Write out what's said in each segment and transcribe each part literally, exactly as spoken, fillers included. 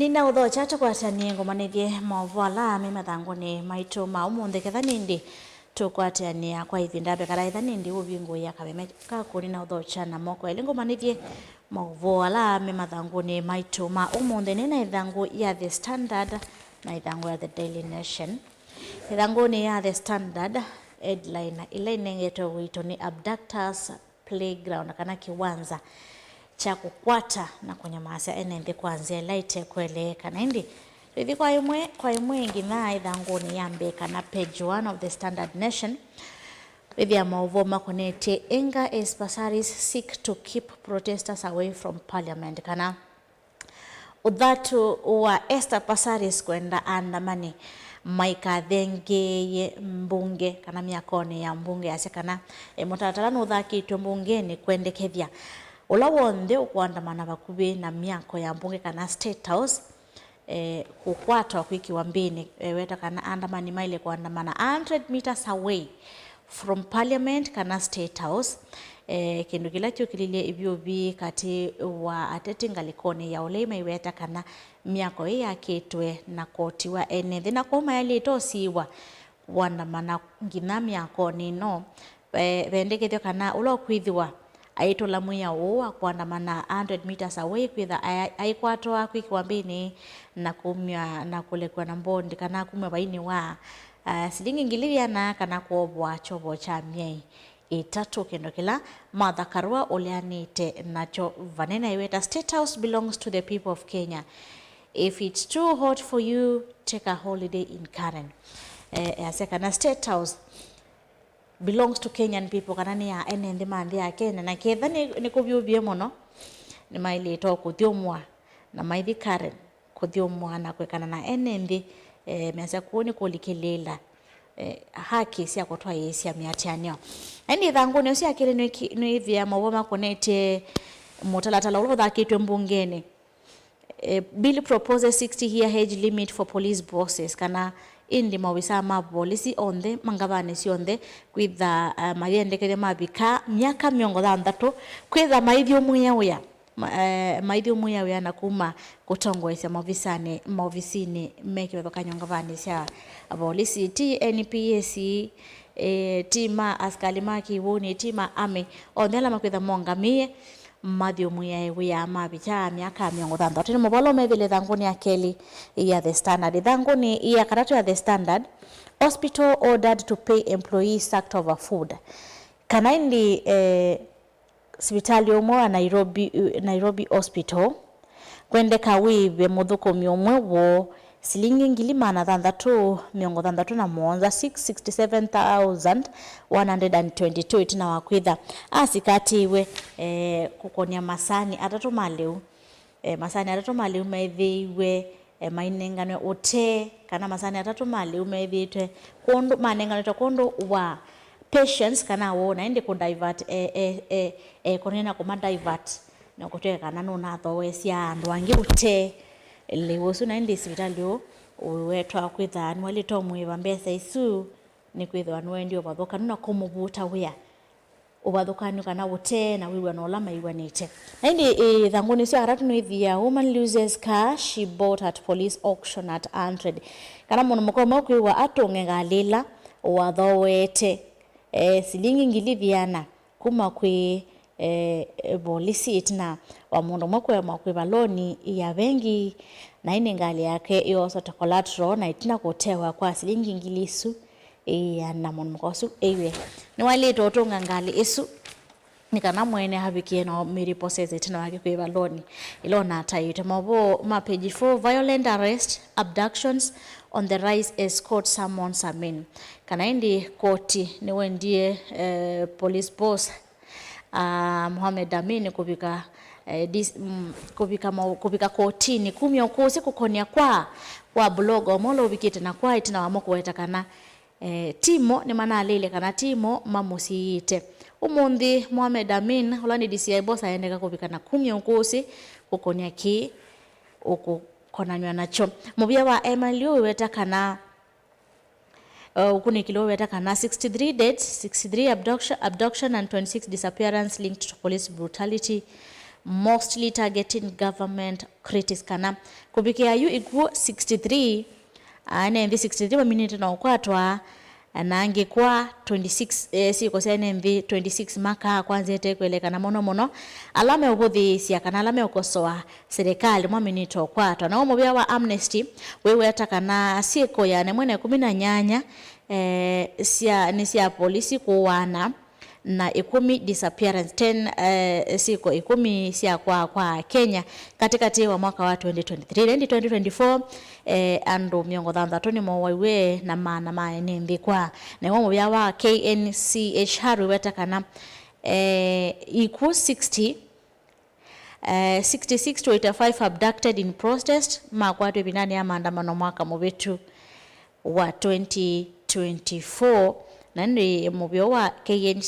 Nĩnaũthokya tũkwatanie ngũmanĩthye maũvoo ala me mathangũnĩ maitũ ma ũmũnthĩ, ketha nĩndĩ tũkwatĩanĩa kwa ĩvinda mbee, kana ĩtha nĩndĩ ũvingũĩa kameme kaku. Nĩnaũthokya na moko elĩ ngũmanĩthye maũvoo ala me mathangũnĩ maitũ ma ũmũnthĩ. Nĩ na ĩthangũ ya The Standard na ĩthangũ ya The Daily Nation. Ĩthangũnĩ ya The Standard, headline ĩla ĩnengetwe ũito nĩ Abductors Playground, kana kĩwanza kya kũkwata na kũnyamasya ene nthĩ kwa nzĩa ĩla ĩtekweleeka. Na ĩndĩ twĩthi kwa ĩmwe kwa ĩmwe nginya ĩthangũnĩ ya mbee, kana page one of The Standard Nation, wĩthĩa maũvoo makonetye Inga Passaris seek to keep protesters away from parliament, kana ũthatu wa Esther Passaris kwenda aandamani maikathengĩĩe mbunge kana myakonĩ ya mbunge. Asya kana, e, mũtalatala nũthakĩtw'e mbungenĩ kwendekethya ũla w'onthe ũkũandamana vakuvĩ na myako ya mbunge kana State House, e, kũkwatwa kwĩkĩwa mbĩnĩ. E, weta kana aandamani maĩle kũandamana a hundred meters away from parliament kana State House. E, kĩndũ kĩla kyũkĩlilye ĩvyũvi katĩ wa ateti ngalĩkonĩ ya ũlei maiweta kana myako ĩĩ yakĩtwe na koti wa ene nthĩ, na kwoou mayaĩlĩte ũsiĩwa kũandamana nginya myakonĩ ĩno. Ve-, vendekethyo kana ũla ũkwĩthĩwa aitũla mwĩao ũũ wa kũandamana a hundred meters away kwĩtha aya-, aikwatwa kwĩkĩwa mbĩnĩ na kumya na kũlekw'a na mbondi kana kumw'a vainĩ wa, ah, silingi ngili ĩana kana kwovwa kyovo kya myei ĩtatũ, kĩndũ kĩla Martha Karua ũleanĩte nakyo vanene aiweta, "State House belongs to the people of Kenya. If it's too hot for you, take a holiday in Karen." Eh, easya kana State House belongs to Kenyan people, kana nĩ ya ene nthĩ ma nthĩ ya Kenya, na ketha nĩ, nĩ kũvyũvie mũno, nĩmaĩlĩte o kũthyũmũa na maithi Karen kũthyũmũa na kwĩkana na ene nthĩ, eh, measya kũu nĩ kũlikĩlĩĩla, eh, haki sya kũtwaĩĩsya mĩatĩanĩo. Na ĩndĩ ĩthangũnĩ ũsu ya kelĩ nĩwĩki-, nĩwĩthĩa maũvoo makonetye mũtalatala ũla ũthakĩtw'e mbungenĩ. Eh, bill proposes sixty year age limit for police bosses, kana ĩndĩ maovisaa ma volisi onthe ma ngavanĩ syonthe kwĩtha, eh, mayendekethya mavika myaka mĩongo thanthatũ kwĩtha maithyũmũĩa wĩa, ma-, eh, maithyũmũĩa wĩa na kuma kũtongoesya maovisanĩ, maovisinĩ me kĩvathũkany'o ngavanĩ sya volisi, ti N P S, eh, ti ma asikalĩ ma kĩw'ũnĩ, ti ma army, onthe ala makwĩtha mongamĩe mathyũmũĩae wĩa mavika myaka mĩongo thanthatũ. Nĩ mũvalo methĩle ĩthangũnĩ ya kelĩ ya The Standard. Ĩthangũnĩ ya katatũ ya The Standard, "Hospital ordered to pay employee sacked over food." Kana ĩndĩ, eh, sivitalĩ ũmwe wa Nairobi, Nairobi Hospital kwendeka wĩĩve mũthũkũmi ũmwe woo silingi ngili maana thanthatũ mĩongo thanthatũ na mũonza, six sixty seven thousand one hundred and twenty two, ĩtina wa kwĩtha asikatĩiwe, eh, kũkony'a masani atatũ ma lĩu. Eh, masani atatũ ma lĩu meethĩiwe, eh, mainenganwe ũtee, kana masani atatũ ma lĩu meethĩĩtwe kũndũ, manenganĩtwe kũndũ wa patients kana woo, na ĩndĩ kũ divert, eh, eh, eh, eh, kũnena kũma divert na kũtweka kana nũnathoweesya andũ angĩ ũtee. Lĩu ũsu na ĩndĩ sivitalĩ ũũ ũwetwa kwĩtha nĩwaĩlĩte ũmũĩva mbesa isu, nĩkwĩthĩwa nĩwaendie ũvathũkanu na kũmũvuta wĩa ũvathũkanu kana ũtee na wĩw'ano ũla maiw'anĩte. Na ĩndĩ, ĩ, ĩthangũnĩ sya katatũ nĩwĩthĩa, "Woman loses car she bought at police auction at hundred." Kana mũndũ mũka ũmwe kwĩw'a atũnge ngalĩ ĩla wathooete, eh, silingi ngili ĩana kuma kwĩ, eh, eh, volisi ĩtina wa mũndũ ũmwe kũemwa kwĩva loni ya vengi, na ĩndĩ ngalĩ yake yoosa ta collateral, na ĩtina kũtewa kwa silingi ngili isu ĩana mũndũ mũka ũsu ĩw'e nĩwaĩlĩte ũtũnga ngalĩ ĩsu nĩ kana mwene avikĩe na mĩrepossess ĩtina wake kwĩva loni ĩla ũnataĩĩtwe. Maũvoo ma page four, "Violent arrest, abductions on the rise as court summons Amin." Kana ĩndĩ koti nĩwendie, eh, police boss, ah, Mohamed Amin kũvika, eh, dis-, mm, kũvika mau-, kũvika kotinĩ kumya ũkũsĩ kũkonya kwa, kwa blogger ũmwe ũla ũvikĩte na kwa ĩtina wamo kũweta kana, eh, timo nĩmanaleile kana timo mamũsiĩĩte. Ũmũnthĩ Mohamed Amin ũla nĩ D C I boss aendeka kũvika na kumya ũkũsĩ kũkonya kĩĩ ũkũkonanw'a nakyo. Mũvĩa wa M L U wĩweta kana, uh, ũkunĩkĩli ũweta kana sixty-three deaths, sixty-three abduction, abduction and twenty-six disappearance linked to police brutality. mostly targeting government critics, kana kũvikĩa yu ikuũ sixty-three, ene nthĩ sixty-three maminĩte na ũkwatwa, na angĩ kwa twenty-six, eh, syĩko sya ene nthĩ twenty-six makaa kwanzĩte kwelekana mũno mũno ala meũvũthĩĩsya kana ala meũkosoa serikali maminĩte ũkwatwa. Naw'o mũvĩa wa Amnesty wĩweta kana syĩko ĩana ĩmwe na ĩkũmi na nyanya, eh, sya, nĩ sya polisi kũaana na ĩkũmi disappearance, ten, eh, syĩko ĩkũmi sya kwaa kwa Kenya katĩkatĩ wa mwaka wa twenty twenty-three. Na ĩndĩ twenty twenty-four, eh, andũ mĩongo thanthatũ nĩmowaiwe na maana ma ene nthĩ kwaa. Naw'o mũvĩa wa K N C H R wĩweta kana, eh, ikuũ sixty, eh, sixty-six to eighty-five abducted in protest makwatwe ĩvindanĩ ya maandamano mwaka mũvĩtu wa twenty twenty-four, na nĩ mũvĩa wa K N,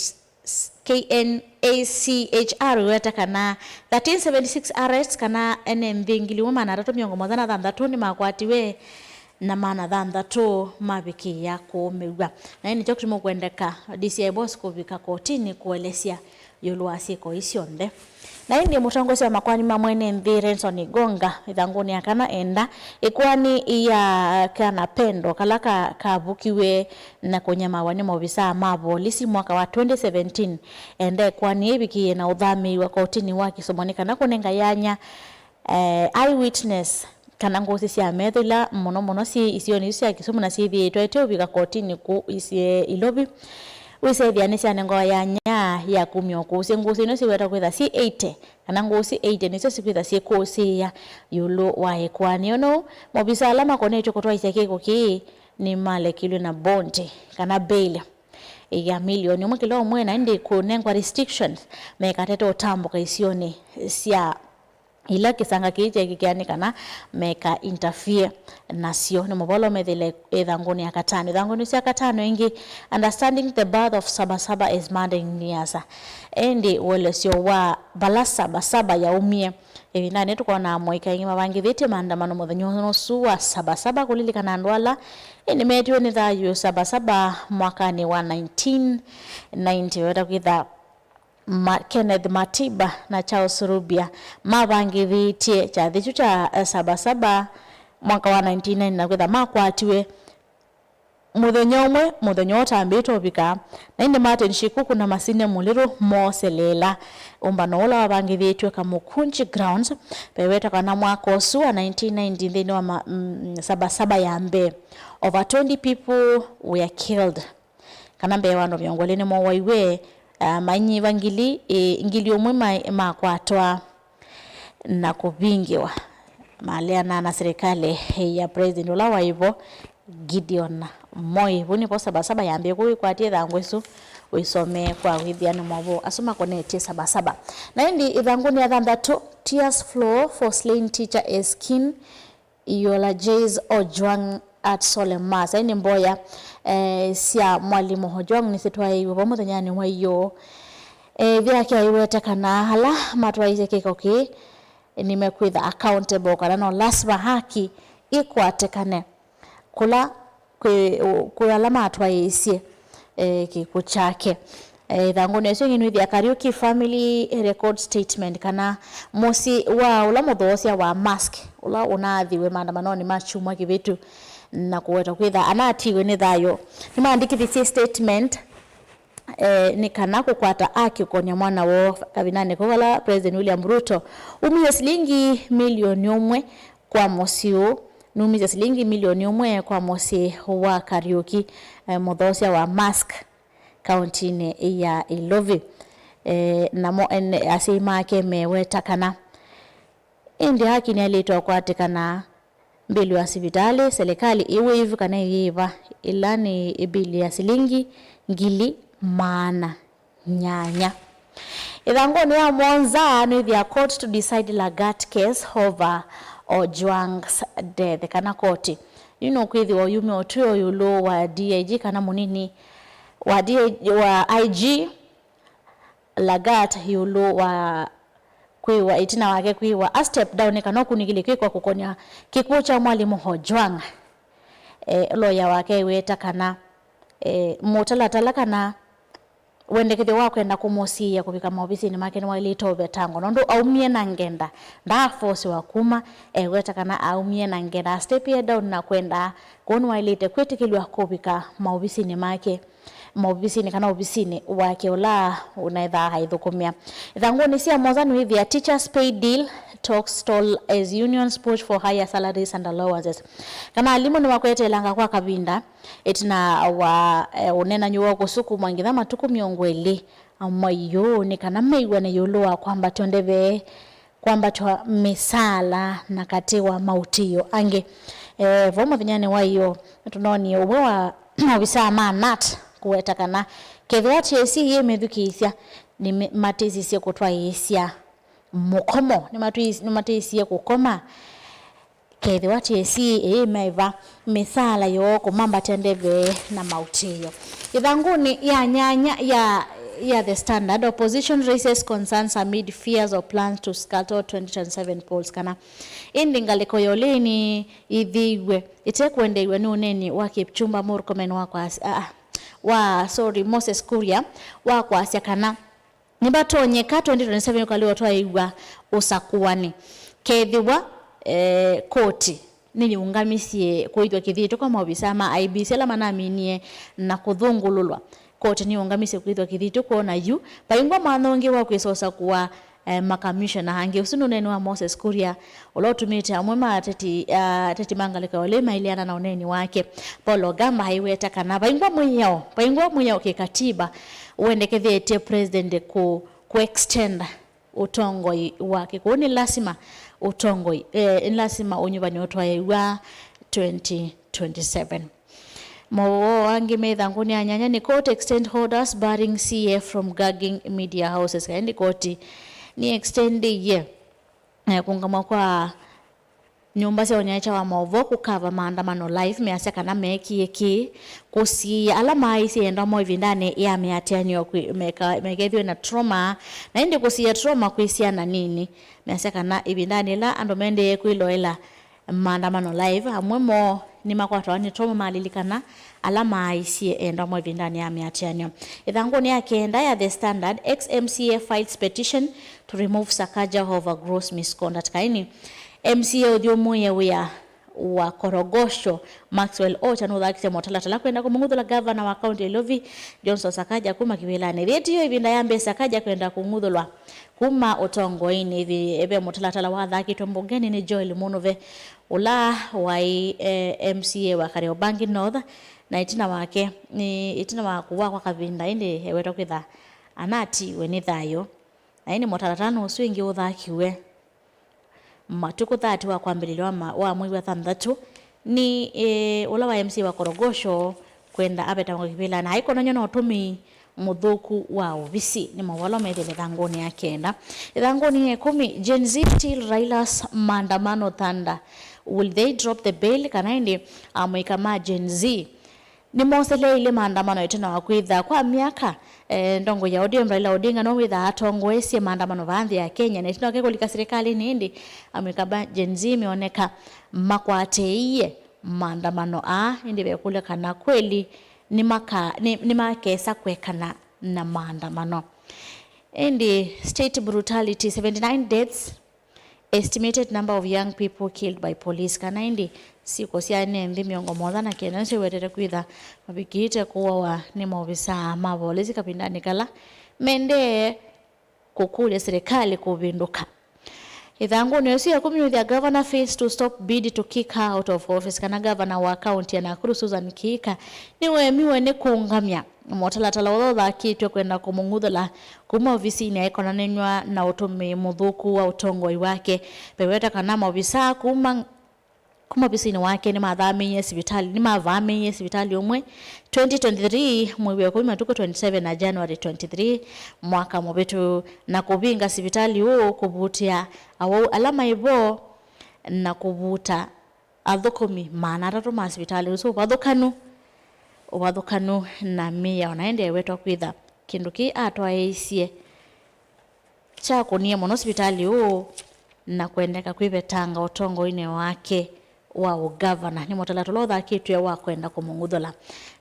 K N A C H R wĩweta kana thirteen seventy-six arrests, kana ene nthĩ ngili ĩmwe maana atatũ mĩongo mũonza na thanthatũ nĩmakwatiwe na maana thanthatũ mavikĩĩa kũũmĩw'a. Na ĩĩ nĩkyo kĩtumi kwendeka D C I boss kũvika kotinĩ kũelesya ĩũlũ wa syĩko ii syonthe. Na ĩndĩ mũtongoesya wa makoani ma mwene nthĩ Renson Igonga ĩthangũnĩ ya kana enda ĩkoani ya kana Pendo kala ka, kavukiwe na kũnyamawa nĩ maovisaa ma volisi mwaka wa twenty seventeen, enda ĩkoani ĩvikĩĩe na ũthamĩĩw'a kotinĩ wa kĩsomo nĩ kana kũnenga yanya, eh, eyewitness, kana ngũsĩ sya metho ila mũno mũno syĩ isionĩ isu sya Kisumu na syĩthĩĩtwe iteũvika kotinĩ kũu isi-, Ilovi, wĩsethĩa nĩsyanengawa yanya ya kumya ũkũsĩ. Ngũsĩ ino siweta kwĩtha syĩ eighty, kana ngũsĩ eighty nĩsyo sikwĩtha syĩkũsĩĩa ĩũlũ wa ĩkoani. Ũnũ, maovisa ala makonetw'e kũtwaĩsya kĩko kĩĩ nĩmalekilw'e na bondi, kana bail, ya milioni ĩmwe kĩla ũmwe, na ĩndĩ kũnengwa restrictions mekatete ũtambũka isionĩ sya ila kĩsanga kĩĩ kyeekĩkĩa nĩ kana meka interfere nasyo. Nĩ mũvolo methĩle ĩthangũnĩ ya katano. Ĩthangũnĩ sya katano ĩngĩ, Understanding the Birth of Saba Saba is Maddening News. Ĩndĩ ũelesyo wa vala Saba Saba yaumie ĩvindanĩ, tũkonaa moika aingĩ mavangĩthĩtye maandamano mũthenya ũsu wa Saba Saba kũlilikana andũ ala ĩndĩ meetiwe nĩ thayũ Saba Saba mwakanĩ wa nineteen ninety, weta kwĩtha Ma-, Kenneth Matiba na Charles Rubia mavangĩthĩtye kyathĩ kyu kya, eh, Saba Saba mwaka wa nineteen ninety na kwĩtha makwatiwe mũthenya ũmwe, mũthenya ũtambĩte ũvika, na ĩndĩ Martin Shikuku na Masinde Muliro mooseleela ũmbano ũla wavangĩthĩtw'e Kamukunji Grounds. Vewetwa kana mwaka ũsu wa nineteen ninety nthĩnĩ wa ma-, mm, Saba Saba ya mbee, over twenty people were killed. Kana mbee wa andũ mĩongo ĩlĩ nĩmowaiwe, ah, mainyiva ngili, ĩ, ngili ũmwe ma-, makwatwa na kũvingĩwa. Maleana na silikalĩ ya President ũla waĩ vo, Gideon Moi. Vu nĩvo Saba Saba yambĩĩe kũu ĩkwatie ĩthangũ ĩsu, ũisomee kwa wĩthĩa nĩ maũvoo asu makonetye Saba Saba. Na ĩndĩ ĩthangũnĩ ya thanthatũ, Tears Flow for Slain Teacher Erskine Eulogies Ojwang at Solemn Mass. Aĩ nĩ mboya, eh, sya mwalimũ Ojwang nĩsyĩtwaĩiwe vau mũthenyanĩ wa ĩyoo. Eh, ĩthe yake aiweta kana ala matwaĩĩsye kĩko kĩĩ nĩmekwĩtha accountable, kana no lasima haki ĩkwatĩkane kũla kwĩ, kwĩ ala matwaĩĩsye, eh, kĩkw'ũ kyake. Eh, ĩthangũnĩ ĩsu ĩngĩ nĩwĩthĩa Kariuki family record statement, kana mũsyĩ wa ũla mũthoosya wa Musk, ũla ũnaathiwe maandamanonĩ ma kyumwa kĩvĩtu na kũwetwa kwĩtha anatiiwe nĩ thayũ, nĩmaandĩkĩthisye statement, eh, nĩ kana kũkwata haki kũkonya mwana woo kavindanĩ kau vala President William Ruto umisye silingi milioni ũmwe kwa mũsyĩ ũũ, numisye silingi milioni ũmwe kwa mũsyĩ wa Kariuki, eh, mũthoosya wa Musk kauntinĩ ya Ilovi. Eh, namo ene asyai make meweta kana ĩndĩ haki nĩyaĩlĩte ũkwatĩkana. Mbilu ya sivitalĩ, silikalĩ ĩ waive kana ĩyĩva, ĩla nĩ mbilu ya silingi ngili maana nyanya. Ĩthangũnĩ ya mũonza, nĩwĩthĩa court to decide Lagat case over Ojwang's death, kana koti yu nũkwĩthĩwa yumya ũtw'ĩo ĩũlũ wa D I G kana mũnini wa D I G, wa I G Lagat ĩũlũ wa kwĩwa, ĩtina wake kwĩwa a step down nĩ kana ũkunĩkĩlye kwĩkwa kũkonya kĩkw'ũ kya mwalimũ Ojwang. E, loya wake aiweta kana, e, mũtalatala kana Wendekethyo wa kwenda kũmũsiĩĩa kũvika maovisinĩ make nĩwaĩlĩte ũvetangwa, nũndũ aumie na ngenda, ndaafosiwa kuma. Eweta kana aumie na ngenda, a step down na kwenda kũu nĩwaĩlĩte kwĩtĩkĩlw'a kũvika maovisinĩ make, maovisinĩ kana ovisinĩ wake ũla ũnaethaa aithũkũmĩa. Ithangũnĩ sya mũonza nĩwĩthĩa teachers pay deal talks stall as unions push for higher salaries and allowances. Kana alimũ nĩmakweteelanga kwa kavinda ĩtina wa, eh, ũneenany'o wa kũsukumwa nginya matukũ mĩongo ĩlĩ maiũ nĩ kana mew'ane ĩũlũ wa kwambatw'a ndeve, kwambatw'a mĩsaala na katĩ wa maũtĩĩo angĩ. Eh, vau mũthenyanĩ wa ĩyoo, nĩtũnoonie ũmwe wa maovisaa ma nat kũweta kana kethĩwa T S C yĩmĩthukĩĩsya, nĩmatĩsisye kũtwaĩĩsya mũkomo, nĩmatwĩs-, nĩmatĩsie kũkoma. Kethĩwa T S C ĩĩmaĩva mĩsaala yoo kũmambatya ndeve na maũtĩĩo. Ĩthangũnĩ ya nyanya ya, ya The Standard, opposition raises concerns amid fears of plans to scuttle twenty twenty-seven polls, kana ĩndĩ ngalĩko ya ũlĩnĩ ĩthĩiw'e ĩtekũendeew'a nĩ ũneeni wa Kipchumba Murkomen wa kwasya, ah, ah, wa, sorry, Moses Kuria wa kwasya kana nĩvatonyeka twenty twenty-seven ũkalĩ ũtwaĩw'a ũsakũanĩ kethĩwa, eh, koti nĩyĩũngamisye kũĩthw'a kĩthitũ kwa maovisaa ma I E B C ala manaminie na kũthũngũlũlwa. Koti nĩyĩũngamisye kũĩthw'a kĩthitũ kwona yu vaingwa mwanya ũngĩ wa kwĩsa ũsakũa, eh, makamishona angĩ. Ũsu nĩ ũneeni wa Moses Kuria, ũla ũtumĩte amwe ma ateti, ah, ateti ma ngalĩko ya ũlĩnĩ maĩleana na ũneeni wake. Paul Ogamba aiweta kana vaingwa mwĩao, vaingwa mwĩao kĩkatiba ũendekethetye president kũ, kũ extend ũtongoi wake. Kwoou nĩ lasima ũtongoi, eh, nĩ lasima ũnyuvani ũtwaĩw'a twenty twenty-seven. Mowoo angĩ me ĩthangũnĩ ya nyanya nĩ court extend orders barring C A from gagging media houses. Kaindi koti nĩ extendĩie, eh, kũngamwa kwa nyũmba sya ũnyaĩĩkya wa maũvoo kũkava maandamano live, measya kana meekie kĩĩ kũsiĩĩa ala maaisye endwa moo ĩvindanĩ ya mĩatĩanĩo kwĩ-, meka-, mekethĩwe na trauma, na ĩndĩ kũsiĩĩa trauma kwĩ syana nini. Measya kana ĩvindanĩ yĩla andũ maendee kwĩloela maandamano live, amwe moo nĩmakwatawa nĩ trauma malilikana ala maaisye endwa moo ĩvindanĩ ya mĩatĩanĩo. Ĩthangũnĩ ya kenda ya The Standard, ex M C A files petition to remove Sakaja over gross misconduct. Kaini M C A ũthyũmũĩe wĩa wa Korogosho, Maxwell Ocha, nũthakisye mũtalatala kwenda kũmũng'uthũla ngavana wa kaunti ya Ilovi, Johnson Sakaja, kuma kĩvĩlanĩ. Ĩthĩĩtio ĩvinda ya mbee Sakaja kwenda kũng'uthũlwa kuma ũtongoinĩ. Ĩthi ve mũtalatala wathakĩtwe mbungenĩ nĩ Joel Munuve, ũla waĩ, eh, M C A wa Kariobangi North, na ĩtina wake, nĩ ĩtina wa kũw'a kwa kavinda, ĩndĩ ewetwa kwĩtha anatiwe nĩ thayũ. Na ĩndĩ mũtalatala nũsu ĩngĩ ũthakiwe matukũ thirty wa kwambĩlĩlya wa ma-, wa mwei wa thanthatũ, nĩ, eh, ũla wa M C A wa Korogosho kwenda avetangwe kĩvĩlanĩ aikonany'a na ũtũmĩi mũthũku wa ovisi. Nĩ mowau ala methĩĩtwe ĩthangũnĩ ya kenda. Ĩthangũnĩ ya ĩkũmi, Gen Z still Raila's maandamano thunder. Will they drop the bail? Kana ĩndĩ amũika ma Gen Z nĩmoseleile maandamano ĩtina wa kwĩtha kwa myaka, eh, ndongoi ya O D M Raila Odinga no wĩthaa atongoesye maandamano vaa nthĩ ya Kenya, na ĩtina wake kũlika silikalĩnĩ, ĩndĩ amũika ma Gen Z meoneka makwatĩĩie maandamano aa, ĩndĩ vekũlya kana kweli nĩmaka-, nĩ-, nĩmakesa kũekana na maandamano. Ĩndĩ state brutality, seventy-nine deaths, estimated number of young people killed by police, kana ĩndĩ syĩko sya ene nthĩ mĩongo mũonza na kenda nĩsyo iwetete kwĩtha mavikĩte kũawa nĩ maovisaa ma volisi kavindanĩ kala mendee kũkũlya silikalĩ kũvĩndũka. Ĩthangũnĩ ĩsu ya ĩkũmi nĩwĩthĩa governor fails to stop bid to kick her out of office, kana governor wa kaunti ya Nakuru Susan Kihika nĩweemiwe nĩ kũũngamya mũtalatala ũla ũthakĩtw'e kwenda kũmũng'uthũla kuma ovisinĩ aikonanĩw'a na ũtũmĩi mũthũku wa ũtongoi wake. Veweta kana maovisaa kuma, kuma ovisinĩ wake nĩmathamĩĩe sivitalĩ, nĩmavamĩĩe sivitalĩ ũmwe twenty twenty-three mwei wa ĩkũmi matukũ twenty-seven na January twenty-three mwaka mũvĩtu, na kũvinga sivitalĩ ũũ, kũvutĩa awau ala maĩ vo, na kũvuta athũkũmi maana atatũ ma sivitalĩ ũsu ũvathũkanu, ũvathũkanu na mĩao, na ĩndĩ ewetwa kwĩtha kĩndũ kĩĩ atwaĩĩsye kyakũnie mũno sivitalĩ ũũ na kũendeka kwĩvetanga ũtongoinĩ wake wa ũgavana. Nĩ mũtalatala ũla ũthakĩtw'e wa kwenda kũmũng'uthũla.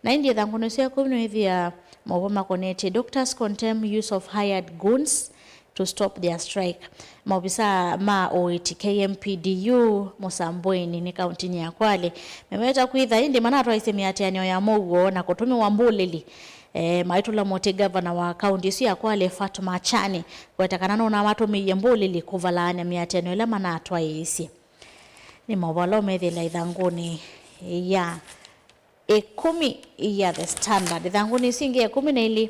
Na ĩndĩ ĩthangũnĩ ĩsu ya ĩkũmi nĩwĩthĩa maũvoo makonetye Doctors condemn use of hired goons to stop their strike. Maovisaa ma ũiiti K M P D U Mũsambweni nĩ kauntinĩ ya Kwale meweta kwĩtha ĩndĩ manatwaisye mĩatĩanĩo ya mũuo na kũtũmĩwa mbũlĩli, eh, maitũla mũtĩ ngavana wa kaunti ĩsu ya Kwale Fatuma Achani kũweta kana nũnamatũmĩie mbũlĩli kũvalaany'a mĩatĩanĩo ĩla manatwaĩĩsye. Nĩ maũvoo ala ũmethĩla ĩthangũnĩ ya ĩkũmi ya The Standard. Ĩthangũnĩ ĩsu ĩngĩ ya ĩkũmi na ilĩ,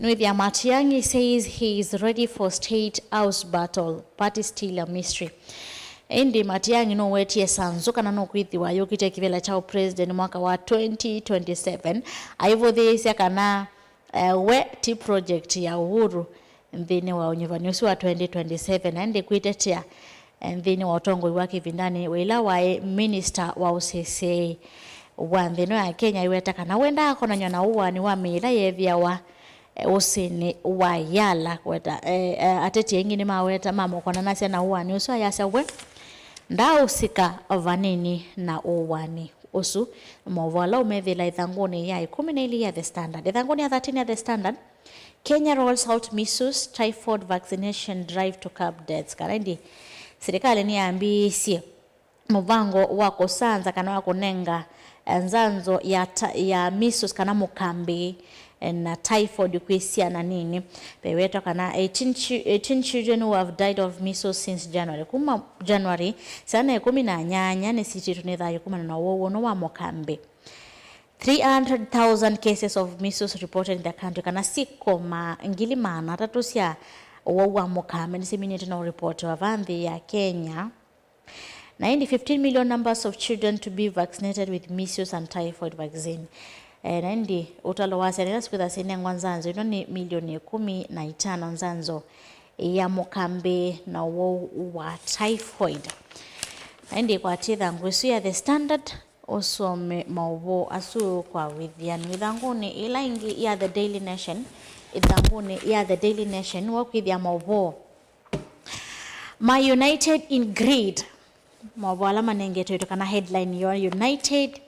nĩwĩthĩa Matiang'i says he is ready for State House battle, party still a mystery. Ĩndĩ Matiang'i nũwetie sanzu kana nũkwĩthĩwa ayũkĩtya kĩvĩla kya ũpresident mwaka wa twenty twenty-seven, aivũthĩĩsya kana, eh, we ti project ya Uhuru nthĩnĩ wa ũnyuvani ũsu wa twenty twenty-seven, na ĩndĩ kwĩtetea, eh, nthĩnĩ wa ũtongoi wa kĩvindanĩ wa ĩla waĩ minista wa ũseseĩ wa nthĩ ĩno ya Kenya, aiweta kana we ndaakonany'a na ũaani wa mĩĩ ĩla yeethĩawa, eh, ũsĩnĩ wa Yala. Kũweta, eh, eh, ateti aingĩ nĩmaweta mamũkonanasya na ũaani ũsu, ayasya we ndaausika vanini na ũaani ũsu. Maũvoo ala ũmethĩla ĩthangũnĩ ya ĩkũmi na ilĩ ya The Standard. Ĩthangũnĩ ya thirteen ya The Standard, Kenya rolls out measles typhoid vaccination drive to curb deaths. Kana ĩndĩ silikalĩ nĩyambĩĩsye mũvango wa kũsanza kana wa kũnenga, eh, nzanzo ya ta-, ya measles kana mũkambĩ, eh, na typhoid kwĩ syana nini. Vewetwa kana eighteen chi-, eighteen children who have died of measles since January. Kuma January, syana ĩkũmi na nyanya nĩsitĩtwe nĩ thayũ kumana na ũwau ũno wa mũkambĩ. Three hundred thousand cases of measles reported in the country, kana syĩko ma-, ngili maana atatũ sya ũwau wa mũkambĩ nĩsiminĩte na ũripotiwa va nthĩ ya Kenya. Na ĩndĩ fifteen million numbers of children to be vaccinated with measles and typhoid vaccine. Eh, na ĩndĩ ũtalo wa syana ila sikwĩtha sinengwa nzanzo ĩno nĩ milioni ĩkũmi na itano nzanzo ya mũkambĩ na ũwau wa typhoid. Na ĩndĩ kwatĩ ĩthangũ ĩsu ya The Standard, ũsome maũvoo asu kwa wĩthĩanu. Ĩthangũnĩ ĩla ĩngĩ ya The Daily Nation, ĩthangũnĩ ya The Daily Nation, wakwĩthĩa maũvoo ma United in Greed. Maũvoo ala manengetwe kana headline yo, United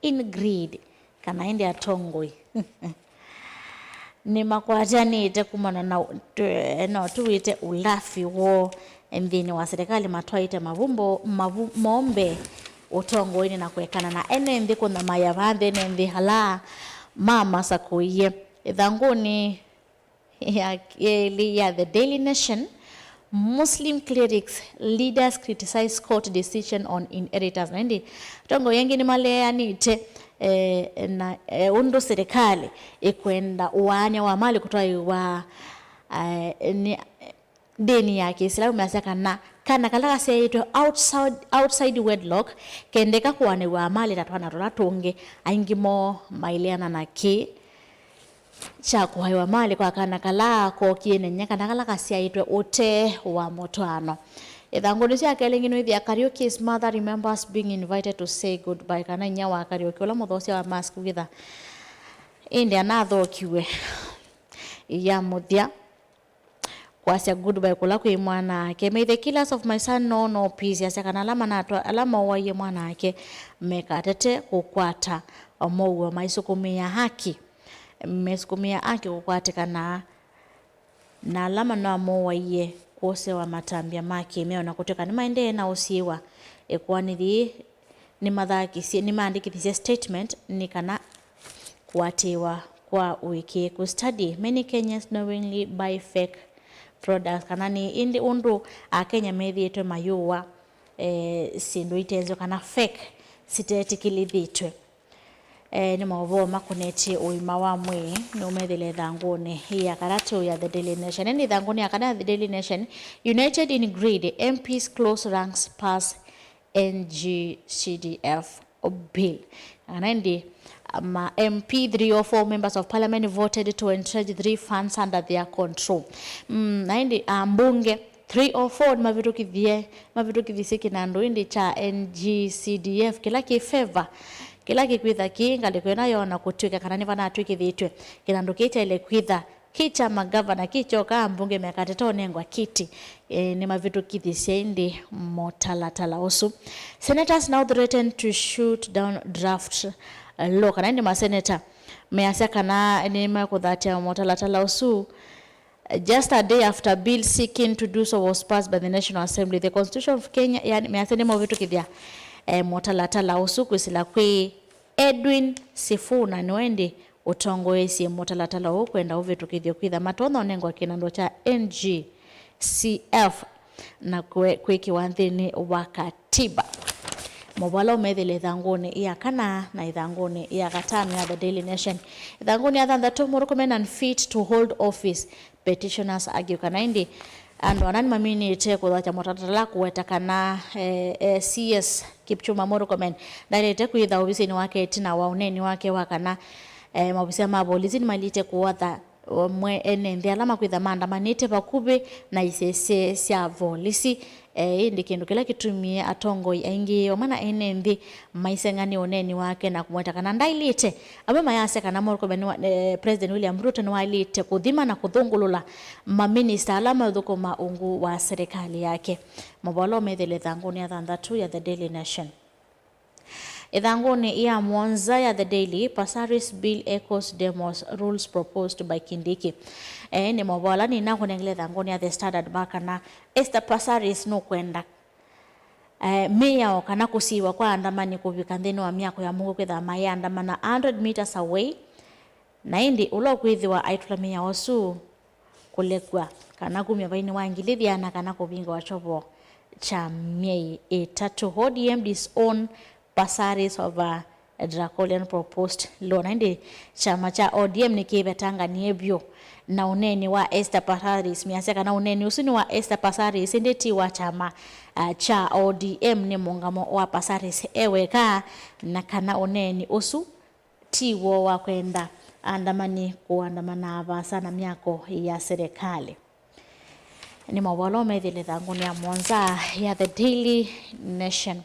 in Greed, kana ĩndĩ atongoi nĩmakwatanĩte kumana na ũ-, tũ-, no tũwĩte ũlafi woo nthĩnĩ wa serikali, matwaĩte mavumbo, mavu-, moo mbee ũtongoinĩ na kũekana na ene nthĩ kũnyamaĩa vaa nthĩ ene nthĩ ala mamasakũie. Ĩthangũnĩ ya kelĩ ya The Daily Nation, Muslim clerics leaders criticize court decision on inheritance. Na ĩndĩ atongoi angĩ nĩmaleanĩte, eh, na, eh, ũndũ serikali ĩkwenda ũaany'a wa mali kũtwaĩwa, eh, nĩ ndĩni ya Kĩislamu, measya kana kana kala kasyaĩtwe outside, outside wedlock kendeka kũanĩw'a mali ta twana tũla tũngĩ. Aingĩ moo maileana na kĩĩ kya kũaĩwa mali kwa kana kala kookie nenye kana kala kasyaĩtwe ũtee wa mũtwaano. Ĩthangũnĩ sya kelĩ ĩngĩ nĩwĩthĩa Kariuki's mother remembers being invited to say goodbye, kana inyia wa Kariuki ũla mũthoosya wa mask wĩtha ĩndĩ anathookiw'e ya mũthya kwasya goodbye kũla kwĩ mwana-ake. May the killers of my son know no peace. Asya kana ala manatwa-, ala maũaie mwana-ake mekatete kũkwata mũuo, maisũkũmĩa haki, mesũkũmĩa haki kũkwatĩkana na ala manamũaie kwosewa matambya ma kĩmeo, na kũtw'ĩka nĩmaendee na ũsiĩwa. Ĩkoani yĩĩ nĩmathakisye, nĩmaandĩkĩthisye statement nĩ kana kũatĩĩwa kwa ũĩkĩĩku. Study, many Kenyans knowingly buy fake products, kana nĩ ĩndĩ ũndũ Akenya methĩĩtwe mayũa, eh, syĩndũ ite nzeo kana fake sitetĩkĩlĩthĩtwe. Eh, nĩ maũvoo makonetye ũima wa mwĩĩ nũmethĩle ĩthangũnĩ ya katatũ ya The Daily Nation. Ĩndĩ ĩthangũnĩ ya kana ya The Daily Nation, United in Greed, M Ps close ranks pass N G C D F bill. Na ĩndĩ, ma M P, three or four members of parliament voted to entrench three funds under their control. Mm, na ĩndĩ ambunge three or four nĩmavĩtũkithie, mavĩtũkithisye kĩnandũ ĩndĩ kya N G C D F kĩla kĩ favor, kĩla kĩkwĩtha kĩ ngalĩko ĩna yoo, na kũtw'ĩka kana nĩvanatw'ĩkĩthĩtw'e kĩnandũ kĩĩ kyaĩle kwĩtha Kĩ kya magavana, kĩ kyoka ambunge mekatĩte ũnengwa kiti, e, nĩmavĩtũkĩthisye ĩndĩ mũtalatala ũsu. Senators now threaten to shoot down draft law, kana ĩndĩ maseneta measya kana nĩmekũthatya mũtalatala ũsu. Just a day after bill seeking to do so was passed by the National Assembly, the Constitution of Kenya, yani, measya nĩmaũvĩtũkĩthya, eh, mũtalatala ũsu kwĩsĩla kwĩ Edwin Sifuna, nĩwe ĩndĩ ũtongoesye mũtalatala ũũ kwenda ũvĩtũkĩthyo kwĩtha matonya ũnengwa kĩnandũ kya N G C F na kwe-, kwĩkĩwa nthĩnĩ wa katiba. Maũvoo ala ũmethĩle ĩthangũnĩ ya kana na ĩthangũnĩ ya katano ya The Daily Nation. Ĩthangũnĩ ya thanthatũ, Murkomen unfit to hold office, petitioners argue. Kana ĩndĩ andũ ana nĩmaminĩte kũthokya mũtalatala kũweta kana, eh, eh, C S Kipchumba Murkomen ndaĩlĩte kwĩtha ovisinĩ wake ĩtina wa ũneeni wake wa kana, eh, maovisa ma volisi nĩmaĩlĩte kũatha mwe ene nthĩ ala makwĩtha maandamanĩte vakuvĩ na isese sya volisi. E, ĩndĩ kĩndũ kĩla kĩtumie atongoi aingĩ vamwe na ene nthĩ maiseng'a nĩ ũneeni wake na kũmweta kana ndaĩlĩte. Amwe mayasya kana Murkomen nĩwa-, eh, President William Ruto nĩwaĩlĩte kũthima na kũthũngũlũla maminista ala maũthũkũma ungu wa serikali yake. Maũvoo ala ũmethĩle ĩthangũnĩ ya thanthatũ ya The Daily Nation. Ĩthangũnĩ ya mũonza ya The Daily, Passaris bill echoes demos rules proposed by Kindiki. E, nĩ maũvoo ala nĩnakũnengele ĩthangũnĩ ya The Standard ma kana Esther Passaris nũkwenda, e, mĩao kana kũsiĩĩwa kwa andamani kũvika nthĩnĩ wa myako ya mũuo kwĩthĩwa mayĩandamana a hundred meters away, na ĩndĩ ũla ũkwĩthĩwa aitũla mĩao ũsu kũlekw'a kana kumya vainĩ wa ngili thiana kana kũvingĩwa kyovo kya myei ĩtatũ. O D M disown Passaris over draconian proposed law. Na ĩndĩ kyama kya O D M nĩkĩvetanganie vyũ na ũneeni wa Esther Passaris. Measya kana ũneeni ũsu nĩ wa Esther Passaris, ĩndĩ ti wa kyama, ah, kya O D M. Nĩ mũũngamo wa Passaris e weka, na kana ũneeni ũsu ti w'o wa kwenda andamani kũandamana vaasa na myako ya serikali. Nĩ maũvoo ala ũmethĩle ĩthangũnĩ ya mũonza ya The Daily Nation.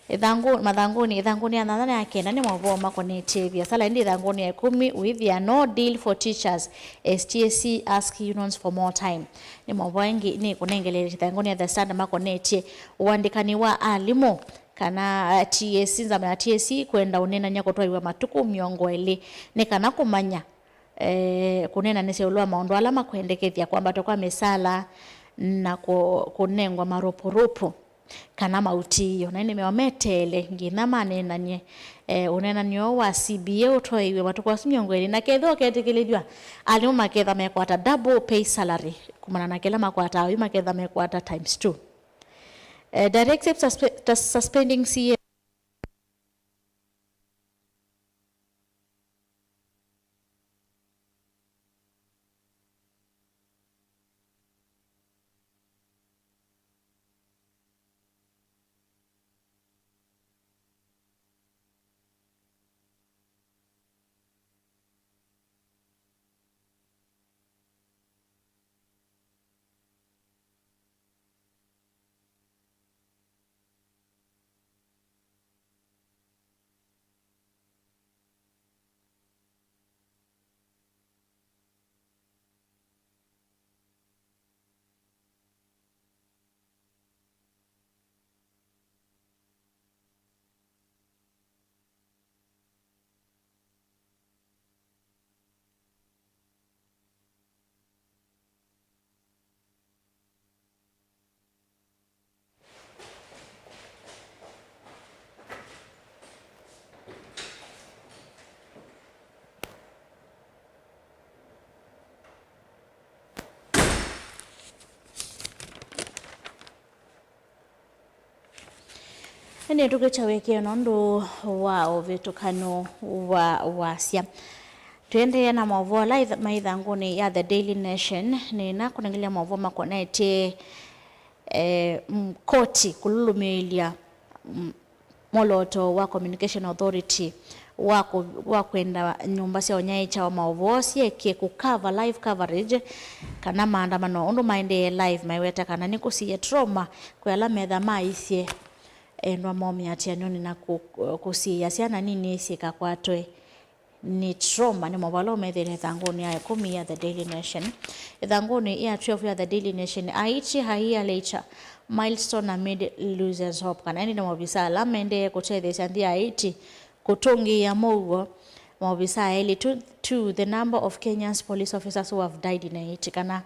Ĩthangũ-, mathangũnĩ, ĩthangũnĩ ya nyanya na ya kenda nĩ maũvoo makonetye viasala, ĩndĩ ĩthangũnĩ ya ĩkũmi, wĩthĩa no deal for teachers as T S C ask unions for more time. Nĩ maũvoo angĩ nĩ kũnengele ĩthangũnĩ ya The Standard makonetye ũandĩkani wa alimũ. Kana, eh, T S C, nzama ya T S C kwenda ũneenany'a kũtwaĩwa matukũ mĩongo ĩlĩ nĩ kana kũmanya, eh, kũneenanĩsya ĩũlũ wa maũndũ ala makwendekethya kwambatwa kwa mĩsala na kũ-, kũnengwa marũpũrũpũ kana maũtiĩo. Na ĩndĩ meo meteele nginya maneenany'e, eh, ũneenany'o wa C B A ũtwaĩwe matukũ asu mĩongo ĩlĩ, na kethĩwa ũketĩkĩlĩthw'a, alimũ maketha mekwata double pay salary kumana na kĩla makwataa oyu, maketha mekwata times two. Eh, directive suspe-, ta-, suspending C A. Nĩtũkĩkya wĩkĩo nũndũ wa ũvĩtũkano wa wasya. Tũendee na maũvoo ala itha-, ma ĩthangũnĩ ya The Daily Nation, nĩnakũnengelya maũvoo makonetye, eh, mm, koti kũlũlũmĩĩlya, mm, mwolooto wa Communication Authority wa kũ-, wa kwenda nyũmba sya ũnyaĩĩkya wa maũvoo syĩke kũ cover live coverage kana maandamano ũndũ maendee live, maiweta kana nĩkũsiĩĩa trauma kwĩ ala metha maisye endwa moo mĩatĩanĩonĩ na kũ-, kũsiĩĩa syana nini syĩkakwatwe nĩ trauma, nĩ maũvoo ala ũmethĩĩte ĩthangũnĩ ya ĩkũmi ya The Daily Nation. Ĩthangũnĩ ya twelve ya The Daily Nation, Haiti, a year later, milestone amid losers hope. Kana ĩndĩ nĩ maovisa ala maendee kũtetheesya nthĩ ya Haiti kũtũngĩĩa mũuo. Maovisa elĩ to, to the number of Kenyans police officers who have died in Haiti, kana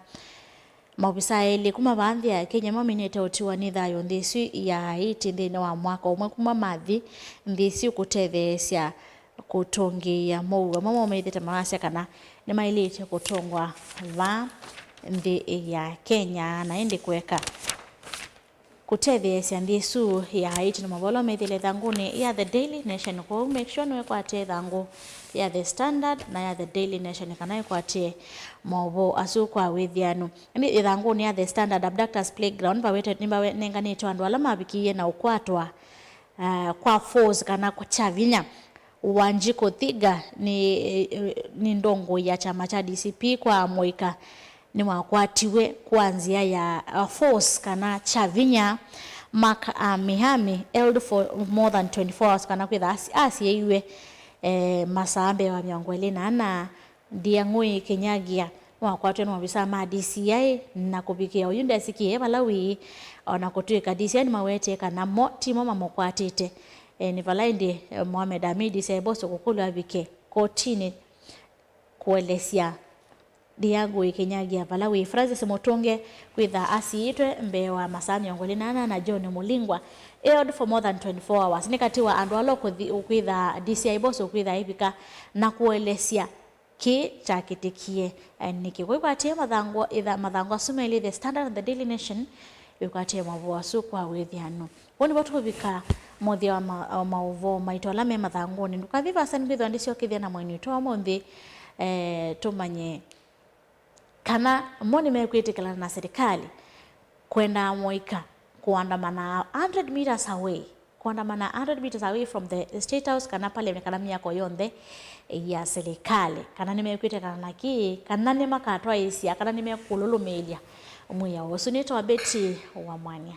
maovisa elĩ kuma vaa nthĩ ya Kenya maminĩte ũtiwa nĩ thayũ nthĩ ĩsu ya Haiti nthĩnĩ wa mwaka ũmwe kuma mathi nthĩ ĩsu kũtetheesya kũtũngĩĩa mũuo. Amwe moo methĩĩte marasya kana nĩmaĩlĩte kũtũngwa vaa nthĩ ya Kenya, na ĩndĩ kũeka kũtetheesya nthĩ ĩsu ya Haiti. Nĩ maũvoo ala methĩĩte ĩthangũnĩ ya The Daily Nation. Kwoou make sure nĩwekwatĩa ĩthangũ ya The Standard na ya The Daily Nation kana ĩkwatĩe maũvoo asu kwa wĩthĩanu. Nĩ ĩthangũnĩ ya The Standard, Abductors Playground, vawetete nĩvanenganĩtwe andũ ala mavikĩie na ũkwatwa, ah, kwa force kana kwa kya vinya. Wanjikũ Thiga nĩ, nĩ ndongoi ya kyama kya D C P kwa amũika nĩwakwatiwe kwa nzĩa ya, uh, force kana kya vinya. Mark Amihami held for more than twenty-four hours, kana kwĩtha asi-, asiĩiwe, eh, masaa mbee wa mĩongo ĩlĩ na ana. Ndiang'ui Kinyagia nĩwakwatiwe nĩ maovisa ma D C I na kũvikĩa oyu ndesikie vala wĩĩ, o na kũtw'ĩka D C I nĩmawetee kana mo timo mamũkwatĩte. Eh, nĩ vala ĩndĩ, eh, Mohamed Hamid Saiboso kũkũlw'a avike kotinĩ kũelesya Ndiang'ui Kinyagia vala wĩ. Francis Mutunge kwĩtha asiĩtwe mbee wa masaa mĩongo ĩlĩ na ana, na John Mulingwa held for more than twenty-four hours. Nĩ katĩ wa andũ ala ũkũthi-, ũkwĩtha D C I Boso ũkwĩtha ĩvika na kũelesya kĩĩ kyakĩtĩkie, eh, nĩkĩ. Kwa ĩkwatĩe mathangũ, ĩtha-, mathangũ asu melĩ, The Standard na The Daily Nation, ĩkwatĩe maũvoo asu kwa wĩthĩanu. Ũu nĩvo tũkũvika mũthya wa ma-, wa maũvoo maitũ ala me mathangũnĩ. Ndũkathi vaasa, nĩkwĩthĩwa ndĩsyokethya na mũeni witũ wa ũmũnthĩ, eh, tũmanye kana mo nĩmekwĩtĩkĩlana na serikali kwenda amũika kũandamana a hundred meters away, kũandamana a hundred meters away from the State House kana parliament kana myako yonthe ya serikali, kana nĩmekwĩtĩkĩlana na kĩĩ, kana nĩmakatwaĩĩsya, kana nĩmekũlũlũmĩĩlya mwĩao ũsu. Nĩtawa Betty Wamwania.